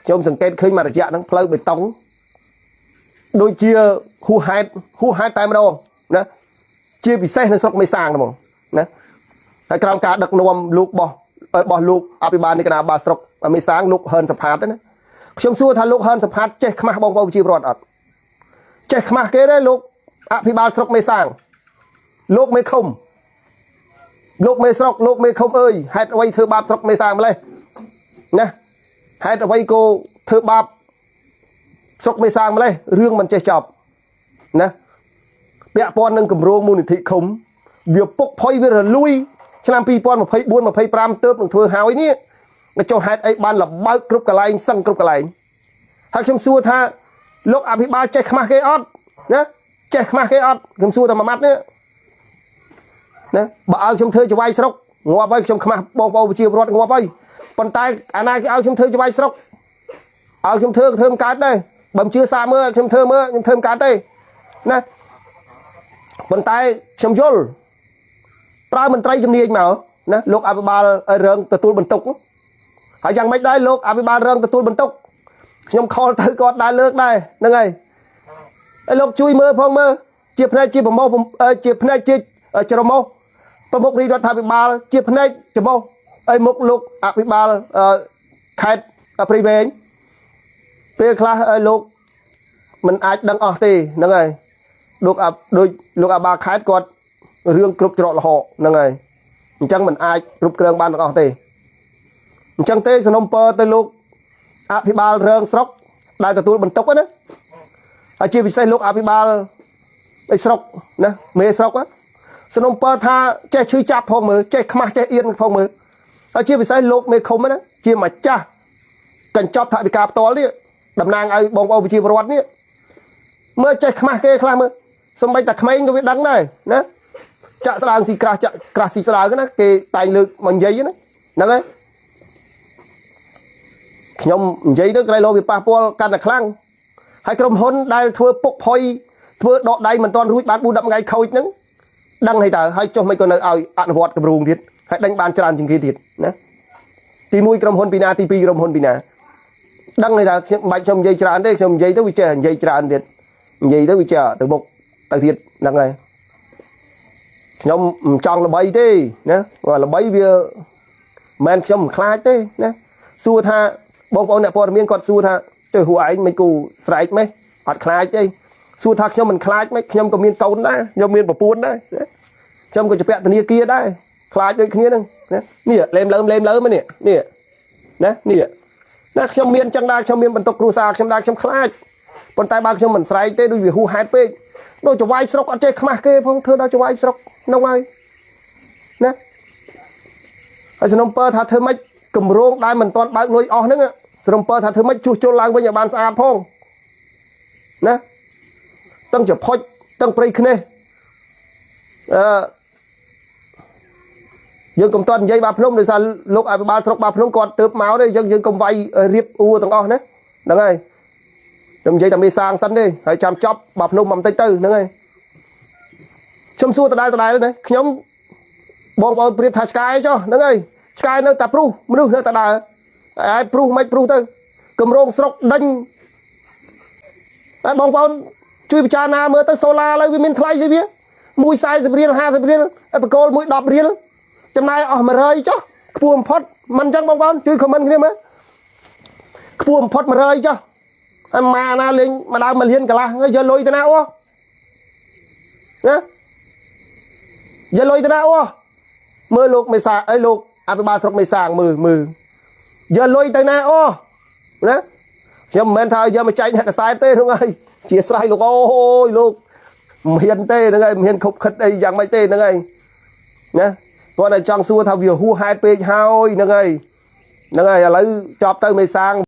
ខ្ញុំសង្កេតឃើញមួយរយៈហ្នឹងផ្លូវបេតុងដូចជាហួសហេតុហួសហេតុតែម្ដងណាជាពិសេសនៅស្រុកមេសាងហ្មងណាហើយក្រោមការដឹកនាំលោកបោះរបស់លោកអភិបាលនៃគណៈបាលស្រុកមេសាងលោកហ៊ិនសផាតណាខ្ញុំសួរថាលោកហ៊ិនសផាតចេះខ្មាស់បងប្អូនប្រជាពលរដ្ឋអត់ចេះខ្មាស់គេទេលោកអភិបាលស្រុកមេសាងលោកមេឃុំលោកមេស្រុកលោកមេឃុំអើយហេតុអ្វីធ្វើបាបស្រុកមេសាងម្លេះណាហេតុអ្វីក៏ធ្វើបាបស្រុកមេសាងម្លេះរឿងមិនចេះចប់ណាពាក់ព័ន្ធនឹងគម្រោងមូលនិធិឃុំវាពុកផុយវារលួយឆ្នាំ2024 25ទើបនឹងធ្វើហើយនេះចុះហេតុអីបានលបើកគ្រប់កន្លែងសឹងគ្រប់កន្លែងហើយខ្ញុំសួរថាលោកអភិបាលចេះខ្មាស់គេអត់ណាចេះខ្មាស់គេអត់ខ្ញុំសួរតែមួយម៉ាត់នេះណាបើឲ្យខ្ញុំធ្វើចវាយស្រុកងាប់ហើយខ្ញុំខ្មាស់បងប្អូនប្រជាពលរដ្ឋងាប់ហើយប៉ុន្តែអាណាគេឲ្យខ្ញុំធ្វើចវាយស្រុកឲ្យខ្ញុំធ្វើធ្វើមិនកើតដែរបើមិនជឿសាមើលខ្ញុំធ្វើមើលខ្ញុំធ្វើមិនកើតទេណាប៉ុន្តែខ្ញុំយល់ប្រើមន្ត្រីជំនាញមកណាលោកអភិបាលរងទទួលបន្ទុកហើយយ៉ាងម៉េចដែរលោកអភិបាលរងទទួលបន្ទុកខ្ញុំខលទៅគាត់ដែរលើកដែរហ្នឹងហើយហើយលោកជួយមើលផងមើលជាផ្នែកជាប្រមោះជាផ្នែកជាច្រមុះប្រមុខរាជរដ្ឋាភិបាលជាផ្នែកច្រមុះឲ្យមុខលោកអភិបាលខេត្តព្រៃវែងពេលខ្លះឲ្យលោកមិនអាចដឹងអស់ទេហ្នឹងហើយលោកដូចលោកអាបាខេត្តគាត់រឿងគ្រប់ច្រកលហកហ្នឹងហើយអញ្ចឹងមិនអាចគ្រប់គ្រងបានទាំងអស់ទេអញ្ចឹងទេសំណុំពរទៅលោកអភិបាលរងស្រុកដែលទទួលបន្ទុកណាហើយជាពិសេសលោកអភិបាលឯស្រុកណាមេស្រុកសំណុំពរថាចេះឈឺចាប់ផងមើលចេះខ្មាស់ចេះអៀនផងមើលហើយជាពិសេសលោកមេឃុំណាជាម្ចាស់កញ្ចប់ថវិកាផ្ទាល់នេះតំណាងឲ្យបងប្អូនប្រជាពលរដ្ឋនេះមើលចេះខ្មាស់គេខ្លះមើលសំបីតែក្មេងក៏វាដឹងដែរណាចាក់ស្ដើងស៊ីក្រាស់ចាក់ក្រាស់ស៊ីស្ដើងណាគេតែងលើកមកនិយាយណាហ្នឹងហើយខ្ញុំនិយាយទៅក្រែលោវាប៉ះពាល់កាន់តែខ្លាំងហើយក្រុមហ៊ុនដែលធ្វើពុកផុយធ្វើដកដៃមិនទាន់រួចបាន4 10ថ្ងៃខូចហ្នឹងដឹងហើយតើហើយចុះមិនក៏នៅឲ្យអនុវត្តគម្រោងទៀតហើយដេញបានច្រើនជាងគេទៀតណាទី1ក្រុមហ៊ុនពីណាទី2ក្រុមហ៊ុនពីណាដឹងហើយតើខ្ញុំមិនបាច់ខ្ញុំនិយាយច្រើនទេខ្ញុំនិយាយទៅវាចេះនិយាយច្រើនទៀតនិយាយទៅវាចេះទៅមុខទៅទៀតហ្នឹងហើយខ្ញុំមិនចង់ល្បីទេណាល្បីវាមិនខ្ញុំមិនខ្លាចទេណាសួរថាបងប្អូនអ្នកព័ត៌មានគាត់សួរថាចុះហួឯងមិនគូស្រែកម៉េចអត់ខ្លាចទេសួរថាខ្ញុំមិនខ្លាចម៉េចខ្ញុំក៏មានកូនដែរខ្ញុំមានប្រពន្ធដែរខ្ញុំក៏ជាពាក់ធនាគារដែរខ្លាចដូចគ្នាហ្នឹងណានេះលេមលើមលេមលើមនេះនេះណានេះណាខ្ញុំមានចឹងដែរខ្ញុំមានបន្ទុកគ្រួសារខ្ញុំដែរខ្ញុំខ្លាចប៉ុន្តែបើខ្ញុំមិនស្រែកទេដូចវាហួសហេតុពេកដូចចវាយស្រុកអត់ចេះខ្មាស់គេផងធ្វើដល់ចវាយស្រុកនោះហើយណាហើយសំណុំពើថាធ្វើម៉េចគម្រោងដែលមិនទាន់បើកលុយអស់ហ្នឹងសំណុំពើថាធ្វើម៉េចជួសជុលឡើងវិញឲ្យបានស្អាតផងណាតឹងចផុចតឹងព្រៃខ្នេះអឺយើងកុំតន់និយាយបាភ្នំដោយសារលោកអភិបាលស្រុកបាភ្នំគាត់ទើបមកទេយើងកុំវាយរៀបអួទាំងអស់ណាហ្នឹងហើយខ្ញុំនិយាយតែមេសាងសិនទេហើយចាំចប់បាភ្នំមកបន្តិចទៅហ្នឹងហើយខ្ញុំសួរដដែលដដែលណាខ្ញុំបងប្អូនប្រៀបថាឆ្កែចុះហ្នឹងហើយឆ្កែនៅតែព្រុសមនុស្សនៅតែដើរហើយព្រុសមិនព្រុសទៅគម្រោងស្រុកដេញតែបងប្អូនជួយពិចារណាមើលទៅសូឡាឥឡូវវាមានថ្លៃស្អីវា140រៀល50រៀលបកគោល1 10រៀលចំណាយអស់100ចុះខ្ពស់បំផុតមិនអញ្ចឹងបងប្អូនជួយខមមិនគ្នាមើលខ្ពស់បំផុត100ចុះហើយម៉ាណាលេងមួយដើម1លានកន្លះហើយយកលុយទៅណាអូណាយកលុយទៅណាអូមើលលោកមេសាអីលោកអភិបាលស្រុកមេសាងមើលមើលយកលុយទៅណាអូណាខ្ញុំមិនមែនថាយកមកចែកអ្នកកសែតទេនោះហើយជាស្រ័យលោកអូយលោកមិនហ៊ានទេហ្នឹងហើយមិនហ៊ានខុបខិតអីយ៉ាងម៉េចទេហ្នឹងហើយណាគាត់តែចង់សួរថាវាហួសហេតុពេកហើយហ្នឹងហើយហ្នឹងហើយឥឡូវចប់ទៅមេសាង